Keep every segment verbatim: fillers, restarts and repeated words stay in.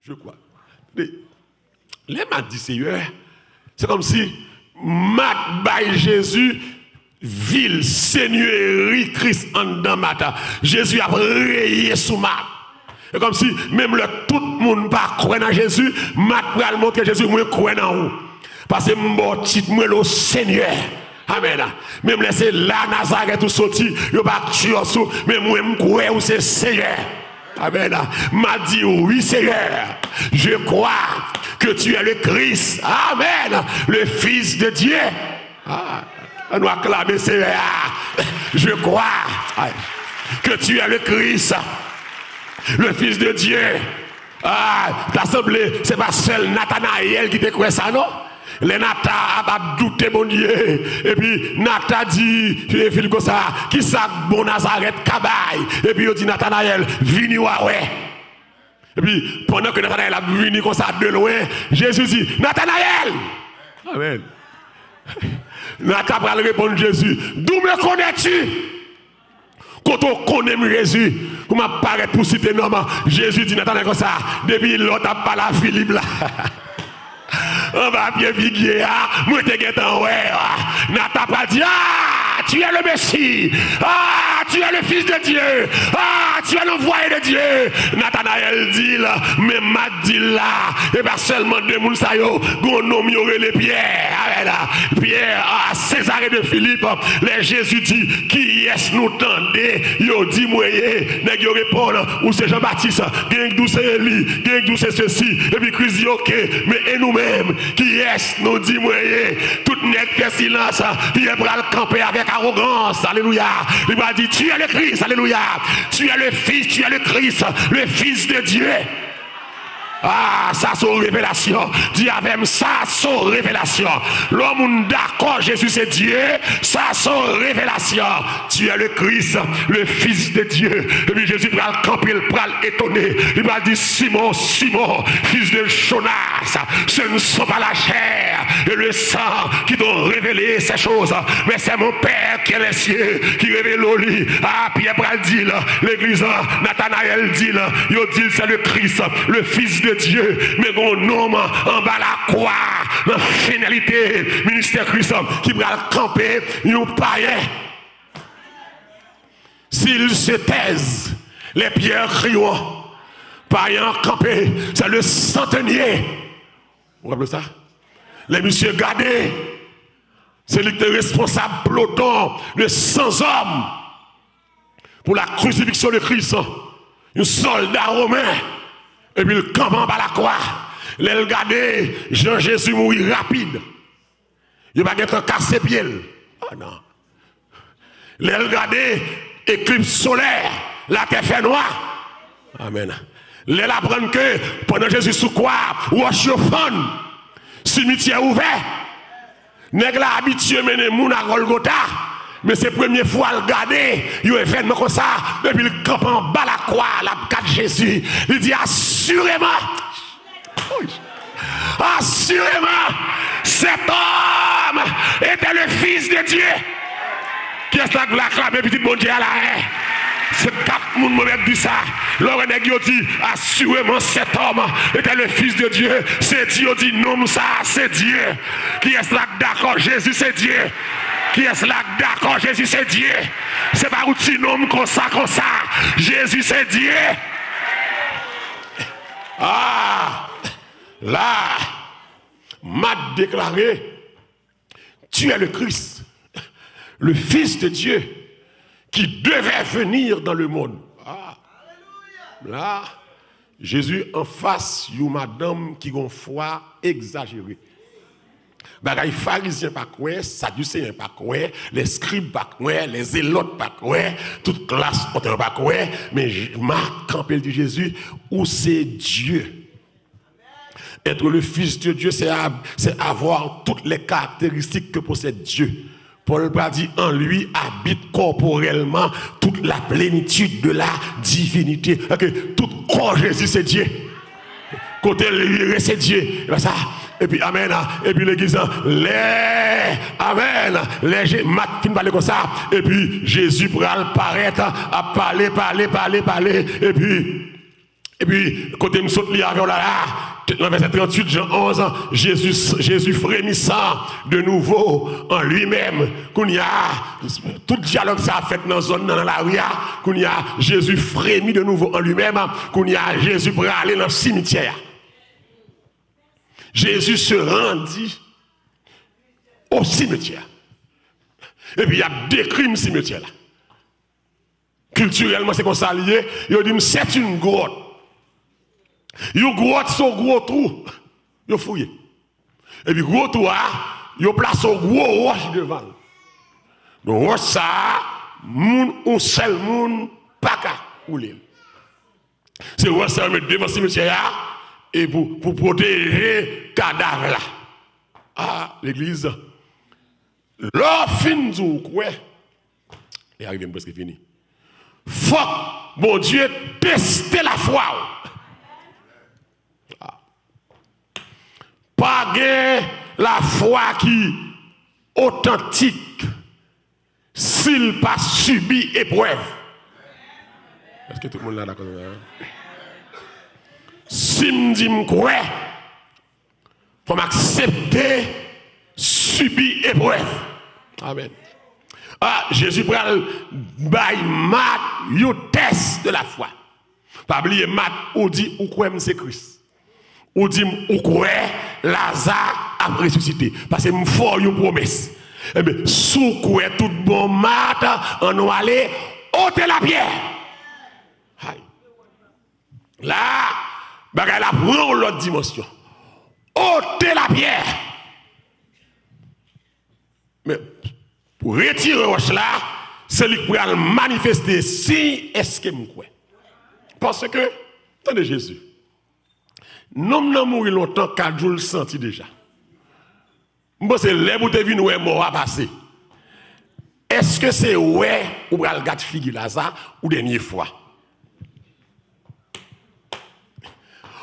Je crois. Tande, lè Mat di Seyè, se kòmsi Mat bay Jezi vil, senyeri Kris anndan Mat la. Jezi ap reye sou Mat. E kòmsi, menm lè tout moun pa kwè nan Jezi, Mat pral montre Jezi, mwen kwè nan ou. Paske m ba w tit, m rele w Senyè. Amèn. Menm lè se la Nazarèt ou soti, yo pa tchiyòs ou, men mwen m kwè ou se Senyè. Amèn. M a di, oui, Seigneur, je crois que tu es le Christ. Amèn. Le Fils de Dieu. Ah, ann nou aklame Senyè a. Je crois que tu es le Christ, le Fils de Dieu. Ah, ta sanble se pa sèl Natanayèl ki te kwè sa, non. Lè Nata ap, ap doute Bondye, epi Nata di, eh, Filip konsa, kisa k bon Nazarèt ka bay? Epi yo di Natanayèl, vini w a wè. Epi, pandan ke Natanayèl ap vini konsa de lwen, Jezi di, Natanayèl! Amèn. Nata pral reponn Jezi, d'où me connais-tu? Kote w konnen m, Jezi, pou m ap parèt pou site non m? Jezi di Natanayèl konsa, depi lè w t ap pale a Filip la, anba pye figye a, mwen te gentan wè w. Nata pral di, ah, tu es le Messie. Ah, tu es le Fils de Dieu. Ah, tu es l'envoyé de Dieu. Natanayèl di l, men m a di l la, e pa sèlman de moun sa yo, gon nonm yo rele Pyè. Amèn. Pyè, a Césarée de Philippe, lè Jezi di, kiyès nou tande yo di mwen ye? Nèg yo reponn, ou se Jan Batis, gen ki di w se Eli, gen ki di w se sesi. Epi Kris di, oke, men e nou menm, kiyès nou di mwen ye? Tout nèg fè silans, Pyè pral kanpe avèk awogans, alelouya. Li pral di, tu es le Christ, alelouya. Tu es le Fils, tu es le Christ, le Fils de Dieu. Ah, sa se yon revelasyon. Di avè m, sa se yon revelasyon. Lè yon moun dakò Jezi se Dye, sa se yon revelasyon. Tu es le Christ, le Fils de Dieu. Epi Jezi pral kanpe, l pral etone. Li pral di, Simon, Simon, fils de Jonas, ce ne sont pas la chair et le sang qui t'ont révélé ces choses, mais c'est mon Père qui est les cieux, ki revele w li. Ah, Pyè pral di l, legliz la, Natanayèl di l, yo di l se le Christ, le Fils de Dieu. Men gon nonm anba lakwa, nan finalite ministè Kris, ki pral kanpe yon payen. S'il se taise, les pierres crieront. Payen an kanpe, se le centenier. Ou raple sa? Lè misye gade, se li ki te responsab ploton de san zòm pou la crucifixion de Christ. Yon sòlda women, epi l kanpe anba lakwa. Lè l gade, jan Jezi mouri rapid. Yo pa gentan kase pye l. Ah, non. Lè l gade, eklips solè, latè fè nwa. Amèn. Lè l aprann ke pandan Jezi sou kwa, wòch yo fann, simityè ouvè. Nèg la abitye mennen moun a Gòlgota, men se premye fwa l gade yon evènman konsa, epi l kanpe anba lakwa, l ap gad Jezi. Li di, asireman, Assurément, cet homme était le Fils de Dieu. Kiyès la k vle aklame pitit Bondye a la, en? Se kat moun mwen mèt di sa. Lè w wè nèg yo di, assurément, cet homme était le Fils de Dieu, se di yo di nonm sa a se Dye. Kiyès la k dakò Jezi se Dye? Kiyès la k dakò Jezi se Dye? Se pa yon ti nonm konsa, konsa. Jezi se Dye. Ah! La, Mat deklare, tu es le Christ, le Fils de Dieu, qui devait venir dans le monde. Ah! La, Jezi anfas yon madanm ki gon fwa egzajere. Bagay Farizyen pa kwè, Sadiseyen pa kwè, lèskrib pa kwè, lèzelòt pa kwè, tout klas pòtè yo pa kwè, men J-, Mat kanpe, l di Jezi, ou se Dye. Être le fils de Dieu, c'est av-, c'est avoir toutes les caractéristiques que possède Dieu. Pòl pa di, en lui habite corporellement toute la plénitude de la divinité. Ok, tout kò Jezi se Dye. Kote l vire se Dye. E pa sa. Epi, amèn. Epi legliz lan, lè, amèn. Lè Je-, Mat fin pale konsa, epi Jezi pral parèt, ap pale, pale, pale, pale. Epi, Epi, kote m sot li avè w la, la, nan vèsè tranntuit, Jan onz, Jezi, Jezi frémissant de nouveau en lui-même. Kounye a, tout dyalòg sa a fèt nan zòn nan, nan lari a. Kounye a, Jezi frémit de nouveau en lui-même. Kounye a, Jezi prale nan simityè a. Jésus se rendit au cimetière. Epi y ap dekri m simityè la. Kiltirèlman, se konsa l ye. Yo di m, c'est une grotte. Yon gwòt, se yon gwo twou. Yo fouye. Epi gwo twou a, yo plase yon gwo wòch devan l. Donk, wòch sa a, moun, yon sèl moun pa ka woule l. Se wòch sa yo met devan simityè a e pou, pou pwoteje kadav la. A, legliz, lè w fin di w kwè, li a rive, m prèske fini. Fòk Bondye teste lafwa w. A. Pa gen lafwa ki otantik si l pa sibi eprèv. Èske tout moun la dakò avè m? Si m di m kwè, fò m aksepte sibi eprèv. Amèn. A, Jezi pral bay Mat yon tès de lafwa. Pa bliye, Mat, ou di ou kwè m se Kris. Ou di m ou kwè Laza ap resisite. Paske m fè w yon pwomès. Ebyen, si w kwè tout bon, Mat, ann nou ale, ote lapyè. Hay. La, bagay la pran yon lòt dimansyon. Ote lapyè. Men, pou retire wòch la, se li k pral manifeste siy èske m kwè. Paske, tande Jezi. Nonm nan mouri lontan, kat jou l santi deja. M panse lè pou te vin wè mò a pase. Èske se wè ou pral gad figi Laza yon dènye fwa?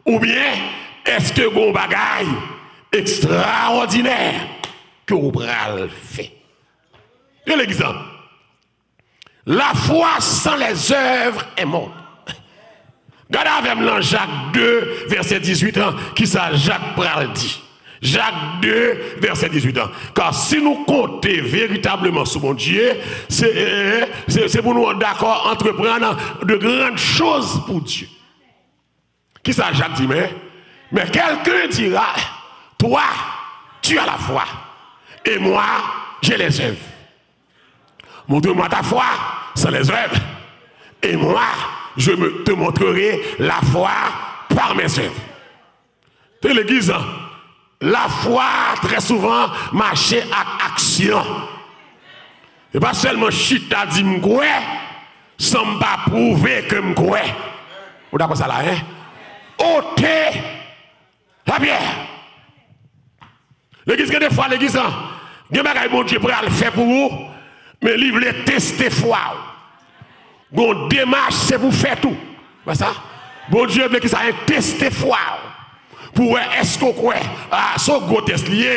Oubyen, èske gon bagay ekstraòdinè ke ou pral fè? Gen legliz la. La foi sans les œuvres est morte. Gade avè m nan Jak de, vèsè dizuit an, kisa Jak pral di. Jak de, vèsè dizuit an. Kar si nou konte veritableman sou Bondye, se, se, se pou nou dakò antreprann de grann choz pou Dye. Kisa Jak di, men? Mais quelqu'un dira, toi, tu as la foi, et moi, j'ai les œuvres. Montre-moi ta foi sans les œuvres, et moi, je me, te montrerai la foi par mes œuvres. Te legliz, lafwa, trè souvan, mache ak aksyon. E pa sèlman chita di m kwè, san m pa pwouve ke m kwè. Ou dakò sa la, en? Ote lapyè. Legliz, gen de fwa, legliz lan, gen bagay Bondye pral fè pou ou, men li vle teste fwa w. Gon demach se pou fè tou. Pa sa? Bondye vle ki sa? En, teste fwa w. Pou wè èske w kwè. A, se yon gwo tès li ye.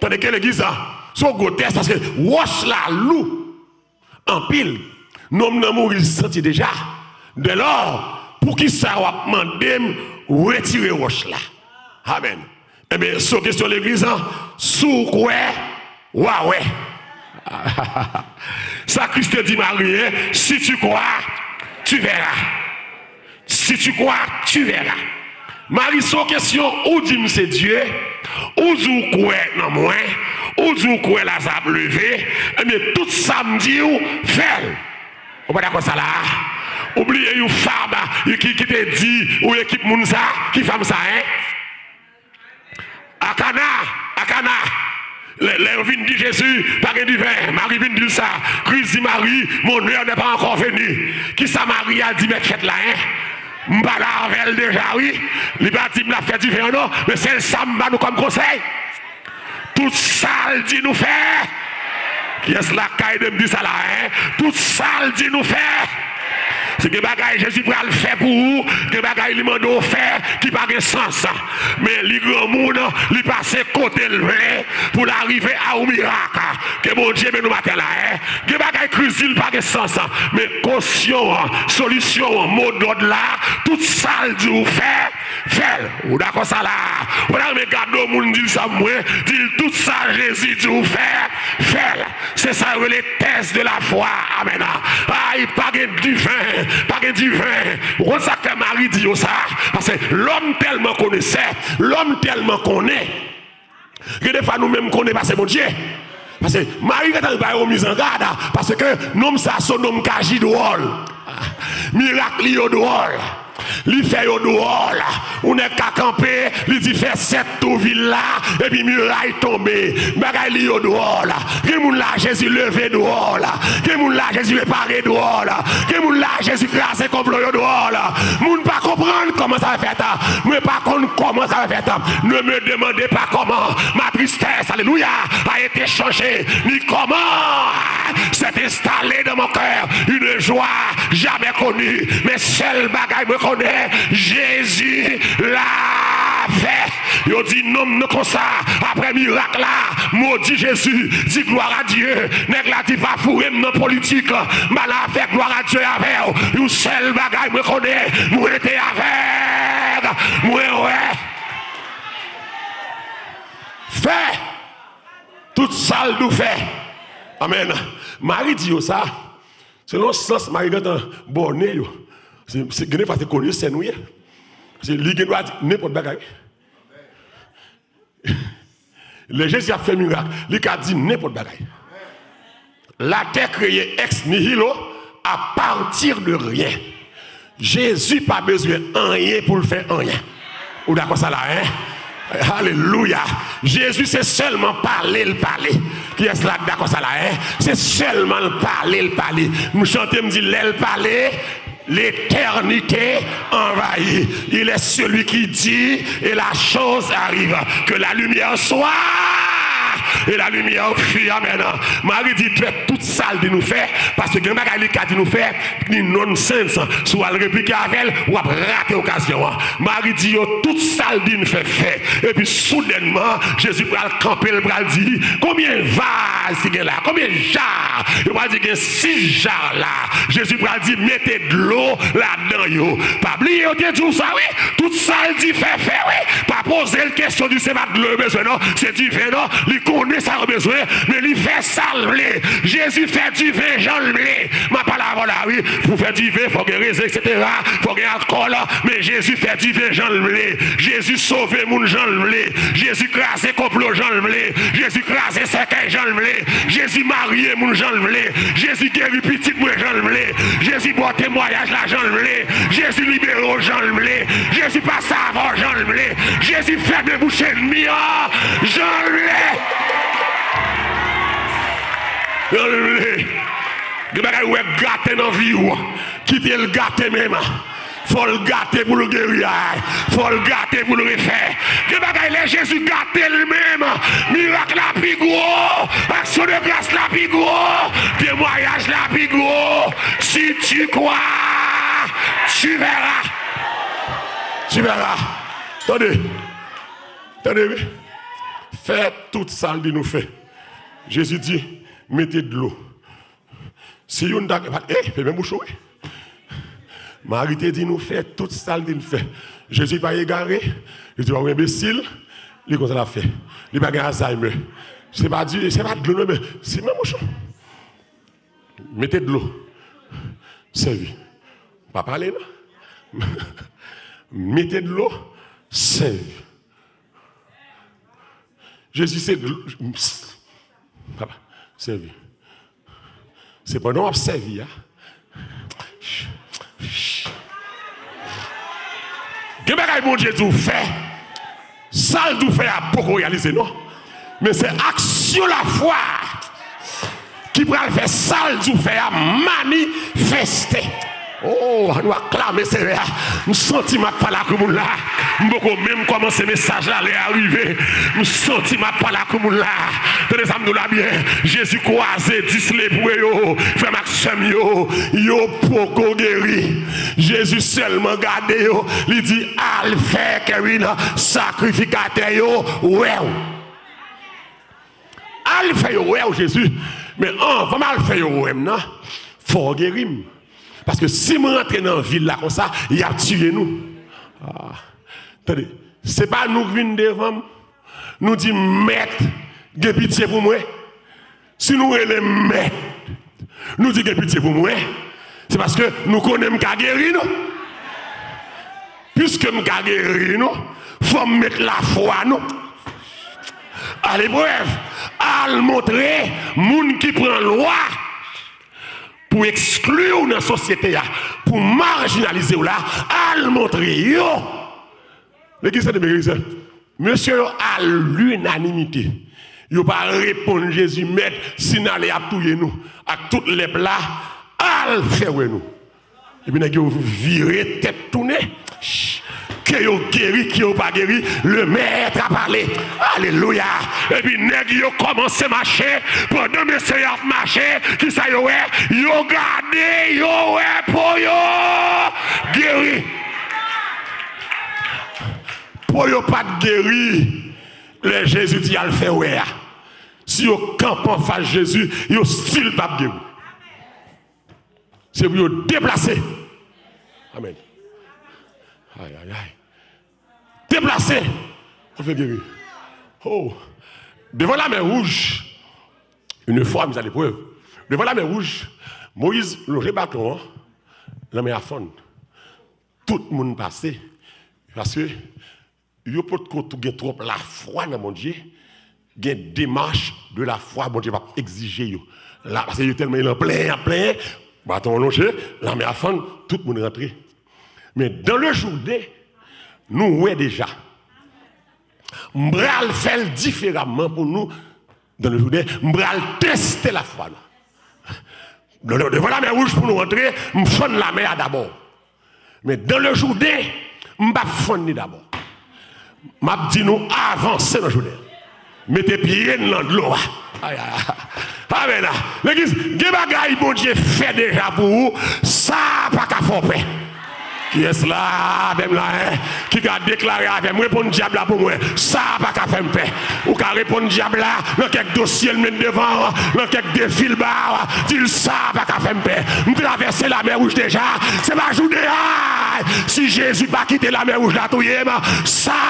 Tande ke legliz lan, se yon gwo tès paske wòch la lou anpil. Nonm nan mouri, l santi deja. Dèlò, poukisa w ap mande m retire wòch la? Amèn. Ebyen, se yon kesyon legliz lan, si w kwè, w a wè. Sa Kris te di Mari, en, si tu crois, tu verras. Si tu crois, tu verras. Mari, se yon kesyon, ou di m se Dye, ou di w kwè nan mwen, ou di w kwè Laza ap leve, ebyen, tout sa m di w, fè l. Ou pa dakò sa la a? Ou bliye yon fanm ki, ki te di, ou ekip moun sa, ki fanm sa, en? Akana, Akana. Lè, lè yo vin di Jezi, pa gen diven. Mari vin di l sa. Kris di Mari, mon heure n'est pas encore venue. Kisa Mari al di mèt fèt la, en? M pale avè l deja, wi. Li pa di m l ap fè diven an, non. Men sèl sa m ba nou kòm konsèy. Tout sa l di nou fè. Kiyès la k ka ede m di sa la, en? Tout sa l di nou fè. Si gen bagay Jezi pral fè pou ou, gen bagay li mande w fè ki pa gen sans. Men li granmoun, li pase kote l vle pou l arive a yon mirak. Ke Bondye beni w maten la, en. Gen bagay Kris di l pa gen sans. Men kosyon an, solisyon an, modòd la, tout sa l di w fè, fè l. Ou dakò sa la? Ou pa ta renmen gade yon moun di l sa mwen, di l tout sa Jezi di w fè, fè l. Se sa yo rele test de la foi. Amèn. Ay, pa gen diven, pa gen diven. Ou konn sa k fè Mari di yo sa? Paske lòm tèlman konesè, lòm tèlman konnen. Gen defwa nou menm konnen pase Bondye. Paske Mari gentan bay yon mizangad, paske nonm sa se yon nonm k aji dwòl. Mirak li yo dwòl. Li fè yo dwòl. Yon nèg ka kanpe, li di fè sèt tou vil la, epi miray tonbe. Bagay li yo dwòl. Gen moun la Jezi leve dwòl. Gen moun la Jezi repare dwòl. Gen moun la Jezi kraze konplo yo dwòl. Moun pa konprann kòman sa fèt. Mwen pa konn kòman sa fèt. Ne me demandez pas comment. Ma tristesse, alléluia, a été changée. Ni comment s'est installée dans mon cœur une joie jamais connue. Men sèl bagay mwen konnen, Jezi la fè. Yo di nonm nan konsa, apre mirak la, modi Jezi, di gloire à Dieu. Nèg la di va foure m nan politik, m al avèk gloire à Dieu avè w. Yon sèl bagay mwen konnen, mwen te avèg, mwen wè. Fè tout sa l di w fè. Amèn. Mari di yo sa. Selon sans Mari gentan bòne yo. Se, se, gen defwa se konesè nou ye. Se, li gen dwa di nenpòt bagay. Lè Jezi ap fè mirak, li ka di nenpòt bagay. La terre créée ex nihilo, à partir de rien. Jezi pa bezwen anyen pou l fè anyen. Ou dakò sa la, en? Alelouya! Jezi se sèlman pale l pale. Kiyès la k dakò sa la, en? Se sèlman l pale l pale. M chante, m di lè l pale, l'éternité envahit. Il est celui qui dit et la chose arrive. Que la lumière soit. Et la lumière fut. Amèn. Mari di fè tout sa l di nou fè, paske gen bagay li ka di nou fè, ni nonsense. Si w al replike avè l, w ap rate okazyon an. Mari di yo tout sa l di n fè, fè. Epi soudènman, Jezi pral kanpe, l pral di, konbyen vaz ki gen la? Konbyen ja? Yo pral di gen sis ja la. Jezi pral di mete dlo ladan yo. Pa bliye yo te di w sa wi. Tout sa l di fè, fè wi. Pa poze l kesyon di se pa dlo yo bezwen non, se diven non. Li konnen sa yo bezwen, men li fè sa l vle. Jezi fè diven jan l vle. M ap pale avè w la wi. Pou fè diven, fò gen rezen, etsetera. Fò gen alkòl. Men Jezi fè diven jan l vle. Jezi sove moun jan l vle. Jezi kraze konplo jan l vle. Jezi kraze sèkèy jan l vle. Jezi marye moun jan l vle. Jezi geri pitit mwen jan l vle. Jezi ba w temwayaj la jan l vle. Jezi libere w jan l vle. Jezi pase avè w jan l vle. Jezi fè debouche ènmi an jan l vle. Jan l vle. Gen bagay ou wè gate nan vi w. Kite l gate menm. Fò l gate pou l geri, ay. Fò l gate pou l refè. Gen bagay lè Jezi gate l menm, mirak la pi gwo, aksyon de gras la pi gwo, temwayaj la pi gwo. Si tu crois, tu verras. Tu verras. Tande. Tande, wi. Fè tout sa l di nou fè. Jezi di, mete dlo. Si youn ta, eh, fèmen bouch ou, wi. Mari te di nou fè tout sa l di n fè. Jezi pa egare, li te pa yon enbesil, li konn sa l ap fè. Li pa gen Alzheimer. Se pa di, se pa dlo non, men si men bouch ou. Mete dlo. Sèvi. Pa pale non. Mete dlo, sèvi. Jezi se dlo. Papa, sèvi. Se pandan w ap sèvi a. Gen bagay Bondye di w fè. Sa l di w fè a poko reyalize non. Men se aksyon lafwa ki pral fè sa l di w fè a manifeste. Oh, ann aklame Senyè a. M santi m ap pale ak yon moun la. M poko menm kòmanse mesaj la, lè a rive. M santi m ap pale ak yon moun la. Tande sa m di w la byen. Jezi kwaze dis lepre yo, frè m ak sè m yo, yo poko geri. Jezi sèlman gade yo, li di, "Al fè Kevin, sakrifikatè yo, wè w." Al fè yo wè w, Jezi. Men anvan m al fè yo wè m nan, fò w geri m. Paske si m rantre nan vil la konsa, y ap tiye nou. Ah. Tande, se pa nou k vin devan m, nou di, "Mèt, gen pitye pou mwen." Si nou rele m Mèt, nou di, "Gen pitye pou mwen," se paske nou konnen m ka geri nou. Piske m ka geri nou, fò m met lafwa nou aleprèv. Al montre moun ki pran lwa pou ekskli w nan sosyete a, pou majinalize w la, al montre yo. Legliz, tande byen, legliz. Mesye yo, a linanimite, yo pa reponn Jezi, "Mèt, si n ale, y ap touye nou ak tout lèp la, al fè wè nou." Epi nèg yo vire tèt tounen. Ke yo geri, ke yo pa geri, le maître a parlé. Alelouya. Epi nèg yo kòmanse mache. Pandan mesye yo ap mache, kisa yo wè? Yo gade, yo wè po yo geri. Po yo pa t geri lè Jezi di al fè wè a. Si yo kanpe anfas Jezi, yo still p ap geri. Se pou yo deplase. Amèn. Ay, ay, ay. Deplase. Pou fè geri. Oh. Devan lamè wouj, une fois mis à l'épreuve, devan lamè wouj, Moyiz lonje baton an, lanmè a fann. Tout moun pase, paske yo potko tou gen twòp lafwa nan Bondye, gen demach de lafwa Bondye p ap egzije yo. La, paske yo tèlman nan plenyen, ap plenyen, baton an lonje, lamè a fann, tout moun rantre. Men dans le Jourdain, nou wè deja. M pral fè l diferaman pou nou dans le Jourdain, m pral teste lafwa nou. Devan lamè wouj pou nou antre, m fann lamè a dabò. Men dans le Jourdain, m p ap fann li dabò. M ap di nou avanse nan Jouden. Mete pye n nan dlo a. Ay, ay, ay. Amèn. Legliz, gen bagay Bondye fè deja pou ou, sa pa ka fè w pè. Kiyès la avè m la, en? Ki ka deklare avè m, reponn dyab la pou mwen, sa pa ka fè m pè. Ou ka reponn dyab la nan kèk dosye l met devan w, nan kèk defi l ba w, di l sa pa ka fè m pè. M travèse lamè wouj deja, se pa Jouden an. Si Jezi pa kite lamè wouj la touye m, sa,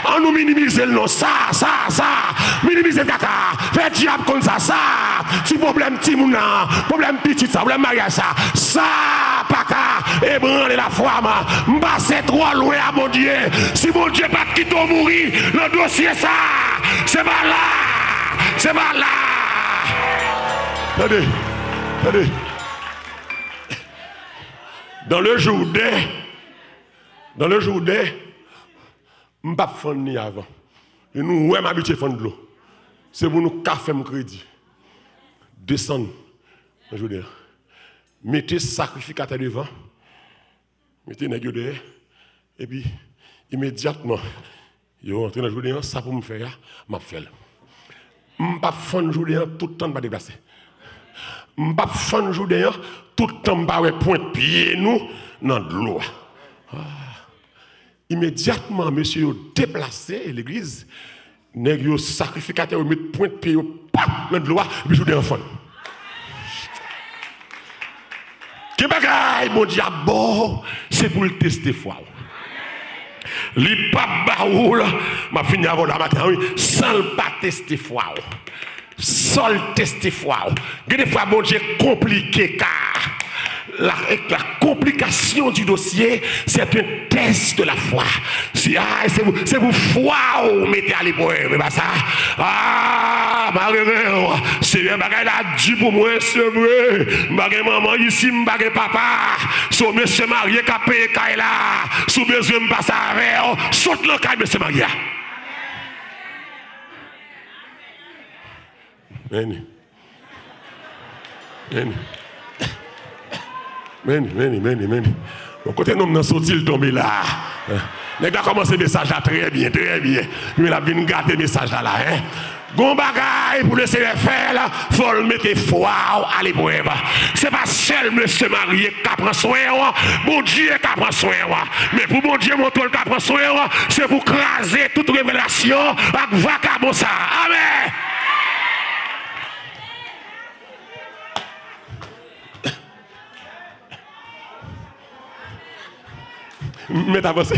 an nou minimize l non, sa, sa, sa, minimize kaka, fè dyab konn sa, sa, ti pwoblèm timoun nan, pwoblèm pitit sa, pwoblèm maryaj sa, sa pa ka ebranle lafwa m. M pase twò lwen a Bondye. Si Bondye pa t kite w mouri nan dosye sa, se pa la, se pa la. Tande, tande. Dans le Jourdain, dans le Jourdain, m p ap fann li avan. E nou wè m abitye fann dlo. Se pou nou ka fè m kredi. Desann nan Jouden an. Mete sakrifikatè devan. Mete nèg yo dèyè. Epi, imedyatman, yo antre nan Jouden an, sa pou m fè a, m ap fè l. M p ap fann Jouden an tout tan n pa deplase. M p ap fann Jouden an tout tan m pa wè pwent pye nou nan dlo a. Ah. Imedyatman, mesye yo deplase, legliz, nèg yo, sakrifikatè yo, met pwent pye yo, pap, nan dlo a, epi Jouden an fann. Gen bagay Bondye ap ba w, se pou l teste fwa w. Li p ap ba ou l, m ap fini avè w la maten an, wi, san l pa teste fwa w. San l teste fwa w. Gen de fwa Bondye konplike ka. La, la complication du dossier, c'est un test de la foi. Se, ah, se pou, se pou fwa w mete aleprèv, e pa sa. Ah, malere w, Senyè, bagay la di pou mwen, se vre. M pa gen manman isi, m pa gen papa. Se yon mesye marye k ap peye kay la. Si w bezwen m pase avè w, sot nan kay mesye marye a. Amen. Amen. Meni, meni, meni, meni. Bon, kote nonm nan soti, l tonbe la. Nèg la kòmanse mesaj la trè byen, trè byen. Men l ap vin gate mesaj la la, en. Gon bagay pou Lesenyè fè l, fò l mete fwa w aleprèv. Se pa sèl mesye marye k ka pran swen w, Bondye ka pran swen w. Men pou Bondye montre w l ka pran swen w, se pou kraze tout revelasyon ak vakabon sa. Amèn. Mèt avanse.